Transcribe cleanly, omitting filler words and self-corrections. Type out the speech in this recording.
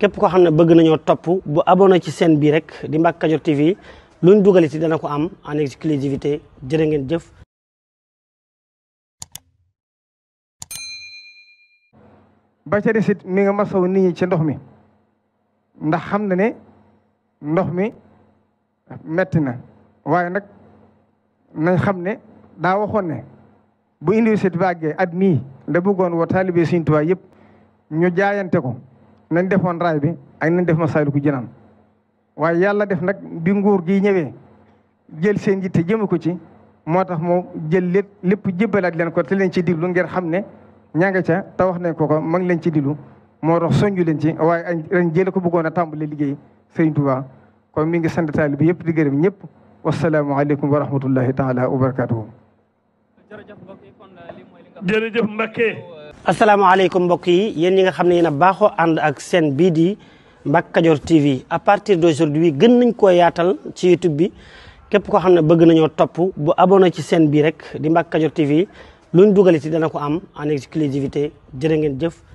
képp koo xam ne bëgg nañoo topp bu abonné ci chaîne bi rek di Mbacke Kadior TV luñ dugal ci dana ko am en exclusivité jërë ngeen jëf. ba ca desit mi nga masaw nit ñi ci ndox mi ndax xam na ne ndox mi metti na waaye nag nañ xam ne daa waxoon ne bu université bi àggee at mii la bëggoon woo taalibe Sëriñ Tuubaa yëpp ñu jaayante ko nañ defoon raay bi ak nañ def Masaalikul Jinaan waaye yàlla def nag bi nguur gi ñëwee jël seen yitte jëme ko ci moo tax moo jël lépp jébbalaat leen ko te leen ci diglu ngeen xam ne ñaa nga ca te wax nañ ko ma ngi leen ci diglu moo tax soñju leen ci waaye ren jële ko bëggoon a tàmbali liggéey Sëriñ Tuubaa kon mi ngi sant taalibe bi yëpp di gërëm ñëpp wasalaamu aleykum wa rahmatullahi taala wa barakatuhu. jërëjëf Mbacke. asalaamaaleykum mbokk yi yéen ñi nga xam ne yéen a baaxoo ànd ak chaîne bii di Mbacke Kadior TV à partir d'aujourd'hui gën nañ koo yaatal ci YouTube bi képp koo xam ne bëgg nañoo topp bu abonné ci chaîne bi rek di Mbacke Kadior TV luñ dugal ci dana ko am en exclusivité jërë ngeen jëf.